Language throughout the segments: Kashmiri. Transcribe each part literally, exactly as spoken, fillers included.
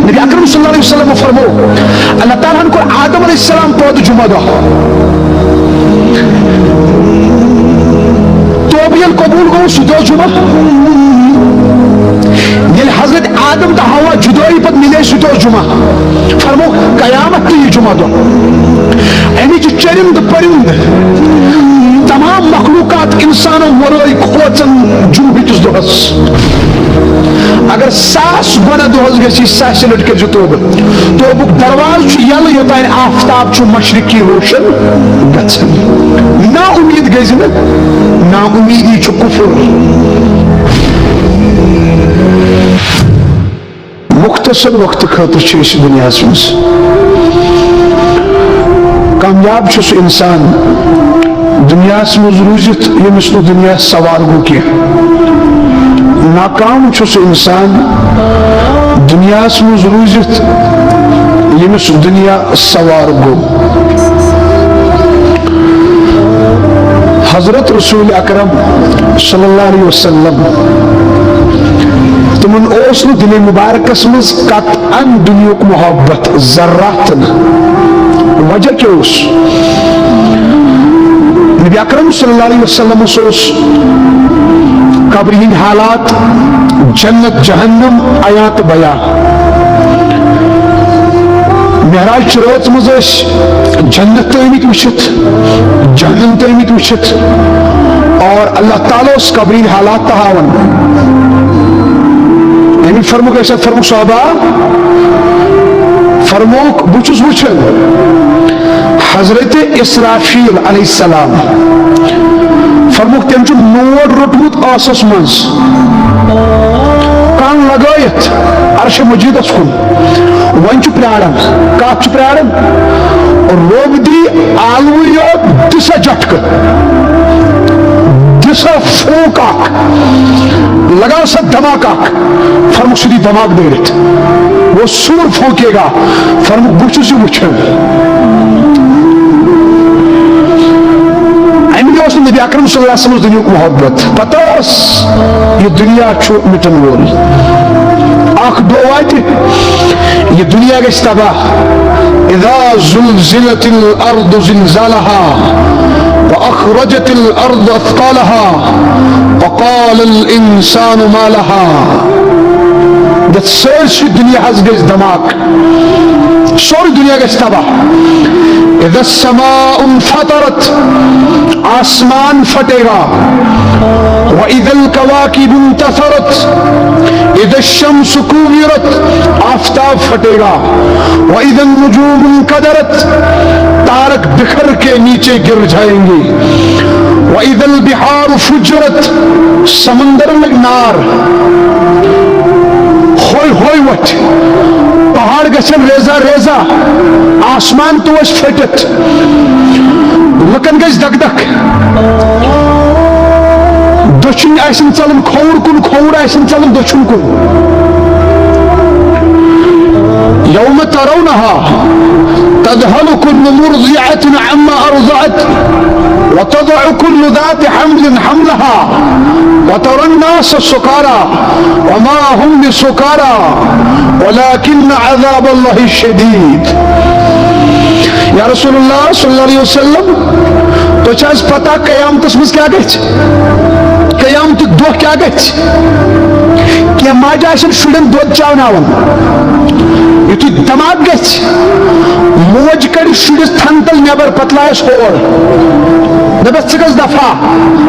نبی اکرم صلی اللہ علیہ وسلم فرمو، اللہ تعالیٰ ہن کوٚر آدم علیہ السلام پٲدٕ جمعہ دۄہ۔ توبہٕ ییٚلہِ قبوٗل گوٚو، سُہ تہِ اوس جمعہ۔ ییٚلہِ حضرت آدم تہٕ حوا جُدٲیی پتہٕ مِلے، سُہ تہِ اوس جمعہ۔ فرمو، قیامت تہِ یہِ جمعہ دۄہ۔ اَمِچ چٔرِنٛد پٔرِنٛد، تمام مخلوقات اِنسانو ورٲے کھوژن جمعہ کِس دۄہس۔ اگر ساس گۄناہ دۄہس گژھِ، ساسہِ لٹہِ کٔرزِ توبہٕ۔ توبُک دروازٕ چھُ یلہٕ، یوٚتام آفتاب چھُ مشرقی روشن گژھان۔ نا اُمید گٔژھۍ نہٕ، نا اُمیدی چھُ کفر۔ مختصر وقتہٕ خٲطرٕ چھِ أسۍ دُنیاہَس منٛز۔ کامیاب چھُ سُہ اِنسان دُنیاہَس منٛز روٗزِتھ، ییٚمِس نہٕ دُنیا سوار گوٚو کینٛہہ۔ ناکام چھُ سُہ اِنسان دُنیاہَس منٛز روٗزِتھ، ییٚمِس دُنیا سوار گوٚو۔ حضرت رسول اکرم صلی اللہ علیہ وسلم، تِمن اوس نہٕ دِلہِ مُبارکس منٛز قطعاً دُنیاہُک محبت، ذرہ تہِ نہٕ۔ وجہ کیٛاہ اوس؟ نبی اکرم صلی اللہ علیہ وسلمس اوس قبرِ ہٕنٛدۍ حالات، جنت جہنم عیاں تہٕ بیاں۔ معراج چہِ رٲژ منٛز ٲسۍ جنت تہِ آمٕتۍ وٕچھِتھ، جہنم تہِ آمٕتۍ وٕچھِتھ، اور اللہ تعالیٰ اوس قبرِ ہٕنٛدۍ حالات تہِ ہاوان۔ أمۍ فرمووُکھ، أسۍ فرمووُکھ صحابہ، فرمووُکھ، بہٕ چھُس وٕچھان حضرت اسرافیل علیہ السلام، فرمووُکھ، تٔمۍ چھُ نوٹ روٚٹمُت ٲسس منٛز، کن لگٲیِتھ عرش مجیدس کُن۔ وۄنۍ چھُ پراران، کتھ چھُ پراران؟ رۄب دی آلوٕیو، دِ سا جٹکہٕ، دِ سا پھوٗک اکھ، لگاو سا دھماکہٕ اکھ۔ فرمووُکھ، سُہ دی دھماکہٕ دٲرِتھ۔ وہ سور پھونکے گا۔ فرمووُکھ، بہٕ چھُس یہِ وٕچھان۔ اَمہِ دۄہ اوس نہٕ نبی اکرم صلی اللہ علیہ وسلمس دُنیاہُک محبت۔ پتہ ٲس، یہِ دُنیا چھُ مِٹن وول۔ اکھ دۄہ واتہِ، یہِ دُنیا گژھِ تباہ۔ اذا زلزلت الارض زلزالها واخرجت الارض اثقالها وقال الانسان ما لها۔ یتھ سٲرسٕے دُنیاہس گژھِ دھماکہٕ، سورُے دُنیا گژھِ تباہ۔ اذا السماء انفطرت، آسمان پھٹے گا۔ واذا الكواكب انتثرت، اذا الشمس كورت، آفتاب پھٹے گا۔ واذا النجوم انكدرت، تارک بکھر کے نیچے گر جائیں گے۔ واذا البحار فجرت، سمندر لگہِ نار۔ ہوے ہوے وۄتھِ، پہاڑ گژھن ریزہ ریزہ، آسمان توش پھٹِتھ، لُکن گژھِ دک دک۔ دٔچھُن آسن ژلان کھووُر کُن، کھووُر آسن ژلان دٔچھُن کُن۔ يوم ترونها تذهل كل مرضعة عما أرضعت وتضع كل ذات حمل حملها وترى الناس سكارى وما هم بسكارى ولكن عذاب الله شديد۔ یا رسول اللہ صلی اللہ علیہ وسلم، تۄہہِ چھا حظ پتہ قیامتس منٛز کیٛاہ گژھِ؟ قیامتُک دۄہ کیٛاہ گژھِ؟ کینٛہہ ماجہِ آسن شُرٮ۪ن دۄد چاوناوان، یُتھُے دھماکہٕ گژھِ، موج کڑِ شُرِس تھن تل نٮ۪بر، پتہٕ لایس ہور، دپس، ژٕ گژھ دفعہ،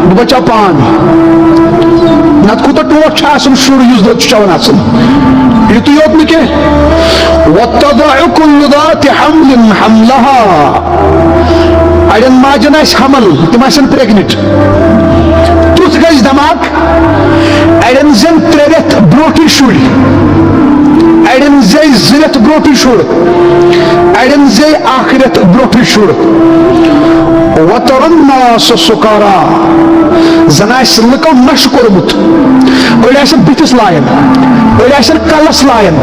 بہٕ بچاو پان۔ نتہٕ کوٗتاہ ٹوٹھ چھُ آسان شُر یُس دۄد چھُ چٮ۪وان آسان۔ یُتُے یوت نہٕ کینٛہہ، وَتَضَعُ كُلُّ ذَاتِ حَمْلٍ حَمْلَهَا۔ اڑٮ۪ن ماجن آسہِ حمل، تِم آسن پریگنٹ۔ تیُتھ گژھِ دھماکہٕ، اڑٮ۪ن زٮ۪ن ترٛےٚ رٮ۪تھ برونٹھٕے شُرۍ، اڑٮ۪ن زٮ۪وِ زٕ رٮ۪تھ برونٹھٕے شُر، اڑٮ۪ن زٮ۪وِ اکھ رٮ۪تھ برونٹھٕے شُر۔ وَتَرَى النَّاسَ سُکارا، زن آسہِ لُکو نشہٕ کوٚرمُت، أڑۍ آسن بٕتھِس لایان، أڑۍ آسن کلس لایان،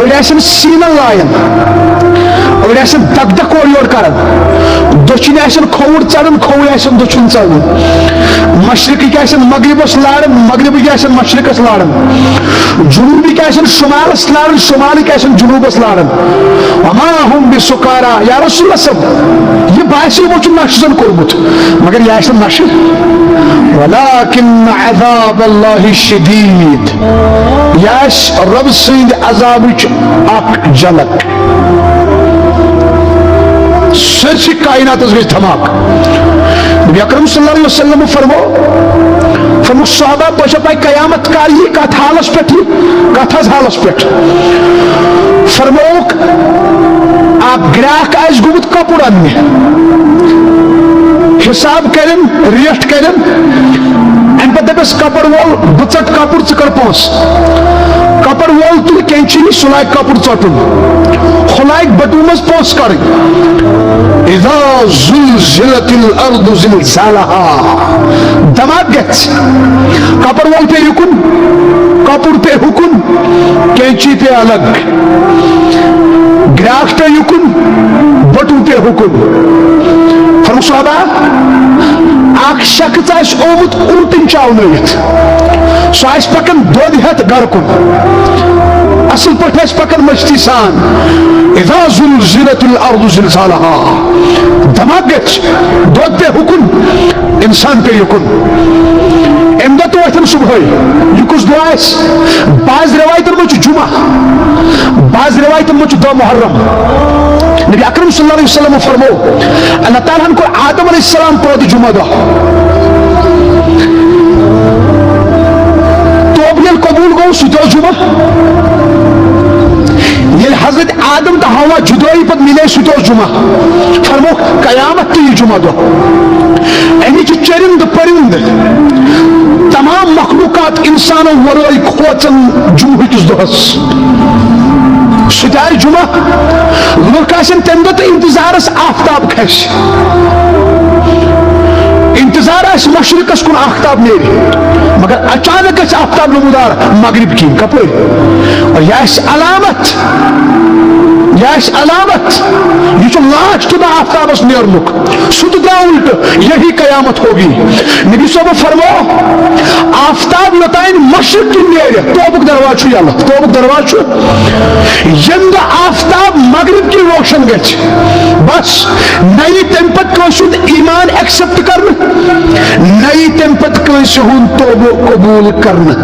أڑۍ آسن سیٖنن لایان، أڑۍ آسن دک دک اورٕ یورٕ کران، دٔچھِنۍ آسن کھووُر ژَٹان، کھووُر آسن دٔچھُن ژَٹان، مشرقٕکۍ آسن مغربس لاران، مغربٕکۍ آسن مشرقس لاران، جنوٗبٕکۍ آسن شمالس لاران، شمالٕکۍ آسن جنوٗبس لاران۔ وما هم بسکارا، یا رسول اللہ صلی اللہ علیہ وسلم، یہِ باسہِ یِمو چھُ نشہٕ زن کوٚرمُت، مگر یہِ آسہِ نہٕ نشہٕ۔ ولکن عذاب اللہ شدید، یہِ آسہِ رۄب سٕنٛدِ عذابٕچ اکھ جھلک۔ سٲرسٕے کائناتس گژھِ دھماکہٕ۔ نبی اکرم صلی اللہ علیہ وسلم فرمو، فرموک، صحابہ، تۄہہِ چھا پاے قیامت کر یی، کتھ حالس پٮ۪ٹھ یی؟ کتھ حظ حالس پٮ۪ٹھ؟ فرموک، اکھ گراکھ آسہِ گوٚمُت کپُر اننہِ، حساب کرن، ریٹ کرن، امہِ پتہٕ دپس کپر وول، بہٕ ژٹ کپُر، ژٕ کڑ پونٛسہٕ۔ کپر وول تُلہِ کینچی نِش، سُہ لاگہِ کپُر ژٹُن، ہُہ لاگہِ بٹوٕ منٛز پونٛسہٕ کڑٕنۍ۔ اذا زلزلت الارض زلزالہا، دھماکہٕ گژھِ۔ کپر وول پیٚیہِ یُکُن، کپُر پیٚیہِ ہُکُن، کینچی پیٚیہِ الگ، گراکھ پیٚیہِ یُکُن، بٹوٕ پیٚیہِ ہُکُن۔ فرموو صحابہ، اکھ شخص آسہِ آمُت اوٗنٹٕنۍ چاونٲوِتھ، سُہ آسہِ پکان دۄد ہٮ۪تھ گرٕ کُن، اصل پٲٹھۍ آسہِ پکان مستی سان۔ اذا زلزلت الارض زلزالہا، دھماکہٕ گژھِ، دۄد پیٚیہِ ہُکُن، انسان پیٚیہِ یُکُن۔ امہِ دۄہ تہِ وۄتھن صبحٲے۔ یہِ کُس دۄہ آسہِ؟ بعض رٮ۪وایتن منٛز چھُ جمعہ، بعض رٮ۪وایتن منٛز چھُ دَہ محرم۔ نبی اکرم صلی اللہ علیہ وسلم فرموو، اللہ تعالیٰ ہن کوٚر آدم علیہ السلام پٲدٕ جمعہ دۄہ۔ توبہٕ ییٚلہِ قبوٗل گوٚو، سُہ تہِ اوس جمعہ۔ ییٚلہِ حضرت آدم تہٕ حوا جُدٲیی پتہٕ مِلے، سُہ تہِ اوس جمعہ۔ فرمووُکھ، قیامت تہِ یہِ جمعہ دۄہ۔ اَمِچ چرند پرند، تمام مخلوقات انسانو ورٲے کھوژن جمعہ کِس دۄہس۔ سُہ تہِ آسہِ جمعہ۔ لُکھ آسن تمہِ دۄہ تہٕ انتظارس آفتاب کھسہِ۔ انتظار آسہِ مشرقس کُن آفتاب نیرِ، مگر اچانک گژھِ آفتاب نمودار مغرب کِنۍ۔ کپٲرۍ؟ اور یہِ آسہِ علامت، یہِ آسہِ علامت، یہِ چھُ لاسٹ دۄہ آفتابس نیرنُک۔ سُہ تہِ درٛاو الٹہٕ، یہی قیامت ہوگی۔ نبی صٲب فرمو، آفتاب یوٚتانۍ مشرق کِنۍ نیرِ، توبُک دروازٕ چھُ یلہٕ، توبُک دروازٕ چھُ۔ ییٚمہِ دۄہ آفتاب مغرب کِنۍ روشن گژھِ، بس، نہ یی تمہِ پتہٕ کٲنٛسہِ ہُنٛد ایمان ایکسپٹ کرنہٕ، نہ یی تمہِ پتہٕ کٲنٛسہِ ہُنٛد توبہٕ قبول کرنہٕ۔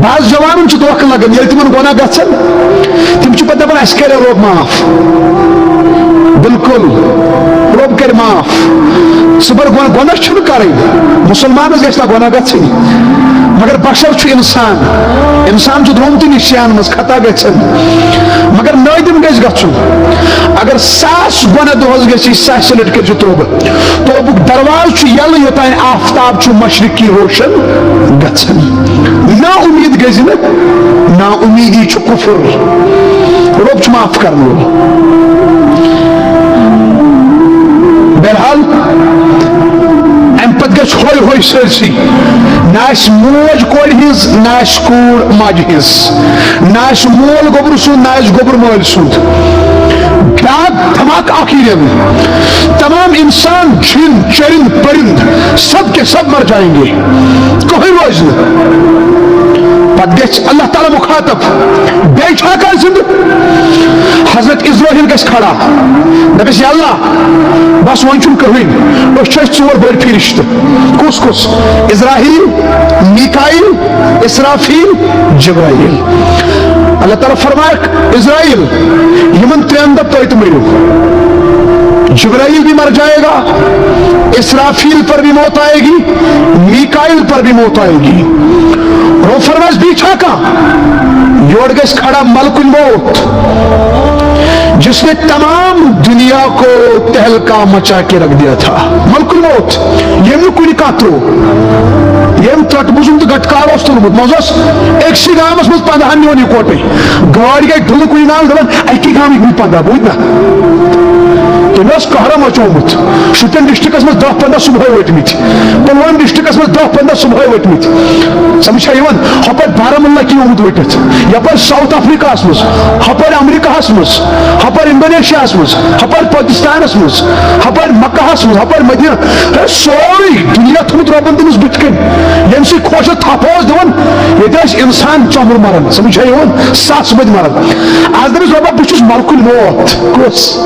بعض جوانن چھُ دھوکہٕ لگان، ییٚلہِ تِمن گۄناہ گژھن، تِم چھِ پتہٕ دپان، اسہِ کرے رۄب معاف۔ بالکل، رۄب کرِ معاف۔ ژٕ بر گۄناہ، گۄناہ چھُنہٕ کرٕنۍ، مُسلمانس گژھِ نہ گۄناہ گژھٕنۍ، مگر بشر چھُ انسان، انسان چھُ درٛامتُے نِشان منٛز، خطا گژھن، مگر نٲدِم گژھِ گژھُن۔ اگر ساس گۄناہ دۄہس گژھِ، ساسہِ لٹہِ کٔرزِ توبہٕ۔ توبُک دروازٕ چھُ یلہٕ، یوٚتانۍ آفتاب چھُ مشرقی روشن گژھان۔ نا امید گژھِ نہٕ، نا امیدی چھُ کفر۔ رۄب چھُ معاف کرن وول۔ بہرحال، امہِ پتہٕ گژھِ ہوے ہوے سٲرسٕے۔ نہ آسہِ موج کورِ ہٕنٛز، نہ آسہِ کوٗر ماجہِ ہٕنٛز، نہ آسہِ مول گوٚبرٕ سُنٛد، نہ آسہِ گوٚبُر مٲلۍ سُنٛد۔ بیٛاکھ دھماکہٕ اکھ یی دِنہٕ۔ تمام انسان، جِن، چرند، پرند، سب کے سب مر جائیں گے۔ کٕہٕنۍ روزِ نہٕ۔ پتہٕ گژھِ اللہ تعالیٰ مخاطب، بیٚیہِ چھا کانٛہہ زِندٕ؟ حضرت اسرافیل گژھِ کھڑا، دَپٮ۪س، یا اللہ، بس وۄنۍ چھُنہٕ کٕہٕنۍ، أسۍ چھِ أسۍ ژور بٔڑۍ فرشتہٕ۔ کُس کُس؟ اسرافیل، میکائیل، اسرافیل، جبرائیل۔ اللہ تعالیٰ فرمایکھ، اسرافیل، یِمن ترٛٮ۪ن دۄہ تۄہہِ تہِ مٔرِو۔ جبرائیل بھی مر جائے گا، اسرافیل پر بھی موت آئے گی، میکائیل پر بھی موت آئے گی۔ رۄب فرمایس، بیٚیہِ چھا کانٛہہ؟ یورٕ گژھِ کھڑا ملک الموت، جس نے تمام دنیا کو تہلکہ مچا کے رکھ دیا تھا۔ ملک الموت، ییٚمۍ نہٕ کُنہِ کانٛہہ ترٛوو، ییٚمۍ ترٛٹہٕ بُزُم تہٕ گٹہٕ کار اوس تُلمُت، منٛزٕ اوس أکسٕے گامس منٛز پنٛداہن نیوٗن یِکوٹے۔ گٲڑۍ گٔے ڈُلہٕ کُنہِ ناو، دَپان، اَکی گامٕکۍ گٔے پنٛداہ، بوٗز نا؟ أمۍ اوس قہرہ مچومُت۔ شُپین ڈسٹرکس منٛز دَہ پنٛداہ صبحٲے وٲتمٕتۍ، پلوامہ ڈسٹرکس منٛز دَہ پنٛداہ صبحٲے وٲتمٕتۍ۔ سمجھ چھا یِوان؟ ہۄپٲرۍ بارہمولہ کِنۍ آمُت ؤٹِتھ، یپٲرۍ ساؤتھ افریقہس منٛز، ہۄپٲرۍ امریکہس منٛز، ہۄپٲرۍ انڈونیشیاہس منٛز، ہۄپٲرۍ پٲکستانس منٛز، ہۄپٲرۍ مکہس منٛز، ہۄپٲرۍ مدینہ۔ ہے، سورُے دُنیا تھوٚمُت رۄبن تٔمِس بٕتھِ کنہِ، ییٚمہِ سۭتۍ خۄش اوس، تھپھ اوس دِوان۔ ییٚتہِ ٲسۍ انسان ژۄمبر مران، سمجھ چھا یِوان؟ سس بٔدۍ مران۔ از دٔپِس، رۄبا، بہٕ چھُس ملک الموت۔ کُس؟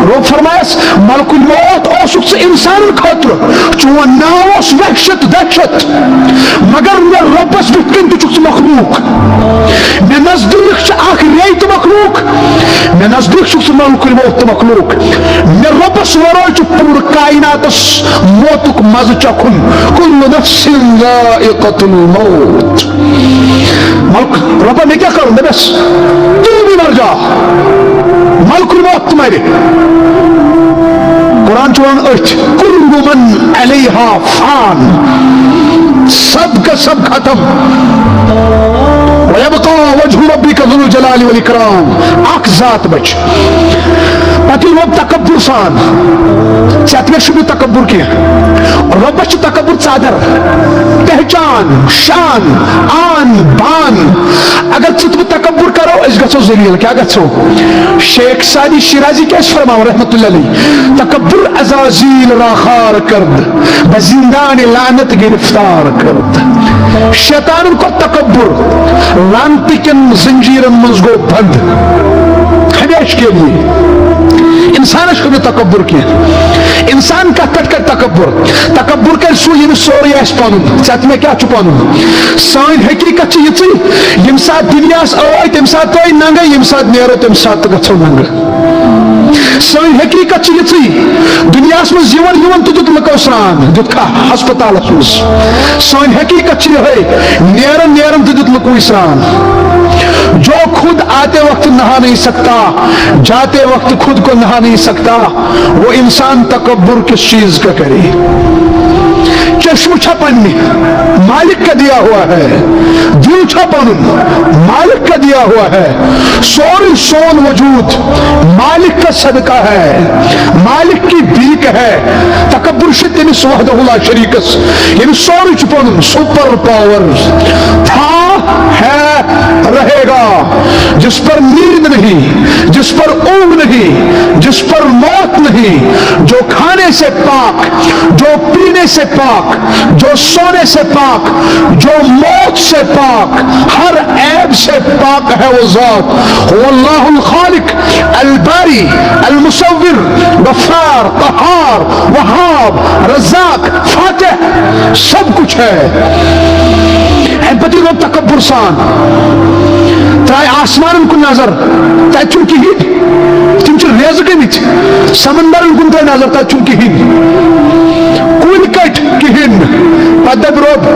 رۄب فرمایس، ملک الموت اوسُکھ ژٕ انسانن خٲطرٕ، چون ناو اوس وحشت، دہشت، مگر مےٚ رۄبس بٕتھِ کنہِ تہِ چھُکھ ژٕ مخلوق۔ مےٚ نزدیٖک چھِ اکھ ریٚے تہٕ مخلوق، مےٚ نزدیٖک چھُکھ ژٕ ملک الموت تہٕ مخلوق۔ مےٚ رۄبس ورٲے چھُ پوٗرٕ کائناتس موتُک مزٕ چکھُن۔ کل نفس ذائقۃ الموت۔ ملک، رۄبا، مےٚ کیٛاہ کرُن؟ مےٚ بس، تو بھی مر جا۔ ملک الموت تہِ مرِ۔ قرآن چھُ ونان أتھۍ، کل من علیہا فان، سب کا سب ختم۔ ویبقی وجہ ربک ذو الجلال والاکرام۔ اکھ ذات بچ۔ پتہٕ ییٚلہِ رۄب تکبر سان، ژےٚ تہِ چھُنہٕ تکبر کینٛہہ۔ رۄبس چھُ تکبر ژادر، پہچان، شان، آن، بان۔ اگر ژٕ تہٕ بہٕ تکبر کرو، أسۍ گژھو ذلیل۔ کیٛاہ گژھو؟ شیخ سعدی شیرازی کیٛاہ چھُ فرماوان رحمتہ اللہ علیہ؟ تکبر عزازیل را خوار کرد، بہ زندان لعنت گرفتار کرد۔ شیطانن کوٚر تکبر، لعنتہٕ کٮ۪ن زنجیرن منٛز گوٚو بند ہمیشہٕ کے لیے۔ انسانس چھُنہٕ تکبر کینٛہہ۔ انسان کتھ پٮ۪ٹھ کرِ تکبر؟ تکبر کرِ سُہ، ییٚمِس سورُے آسہِ پنُن۔ ژےٚ تہٕ مےٚ کیٛاہ چھُ پنُن؟ سٲنۍ حقیقت چھِ یِژٕے، ییٚمہِ ساتہٕ دُنیاہس ٲے، تَمہِ ساتہٕ ٲے ننگے، ییٚمہِ ساتہٕ نیرو، تَمہِ ساتہٕ تہٕ گژھو ننگہٕ۔ سٲنۍ حقیقت چھِ یِژٕے، دُنیاہس منٛز یِوان یِوان تہٕ دیُت لُکو سرٛان، دیُتکھا ہسپتالس منٛز؟ سٲنۍ حقیقت چھِ یِہوٚے، نیران نیران تہٕ دیُت لُکوٕے سرٛان۔ جو خود آتے وقت نہا نہیں سکتا، جاتے وقت خود کو نہا نہیں سکتا، وہ انسان تکبر کس چیز کا کرے؟ چشم چھا پننہِ مالک کا دیا ہوا ہے، دل چھا پنُن مالک کا دیا ہوا ہے، سورُے سون وجود مالک کا صدقہ ہے، مالک کی بھیک ہے۔ تکبر چھُ تٔمِس وحدہ لا شریکس، ییٚمِس سورُے چھُ پنُن، سپر پاور تھا، ہے، رہے گا، جس پر نیند نہیں، جس پر اونگ نہیں، جس پر موت نہیں، جو کھانے سے پاک، جو پینے سے پاک، جو سونے سے پاک، جو موت سے پاک، ہر عیب سے پاک ہے وہ ذات۔ هو اللہ الخالق، الباری، المصور، غفار، قہار، وہاب، رزاق، فاتح، سب کچھ ہے۔ اَمہِ پتہٕ ییٚلہِ تکبر سان ترٛایہِ آسمانن کُن نظر، تَتہِ چھُنہٕ کِہیٖنۍ۔ تِم چھِ ریزٕ گٔمٕتۍ۔ سمندرن کُن ترٛٲے نظر، تَتہِ چھُنہٕ کِہیٖنۍ۔ کُلۍ کٔٹۍ کِہیٖنۍ۔ پتہٕ دَپہِ رۄب،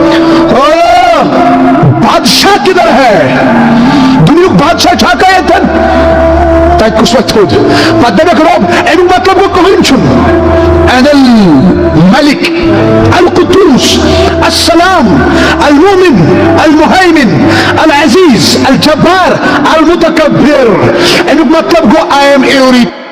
"آ، بادشاہ کدھر ہے؟ دُنیُک بادشاہ چھا کَتٮ۪ن؟" تَتہِ کُس وۄتھِ تھوٚد؟ پتہٕ دَپٮ۪کھ رۄب، اَمیُک مطلب گوٚو کٕہٕنۍ چھُنہٕ۔ انا الملک القدوس السلام المؤمن المهيمن العزيز الجبار المتكبر۔ اَمیُک مطلب گوٚو، I am everything۔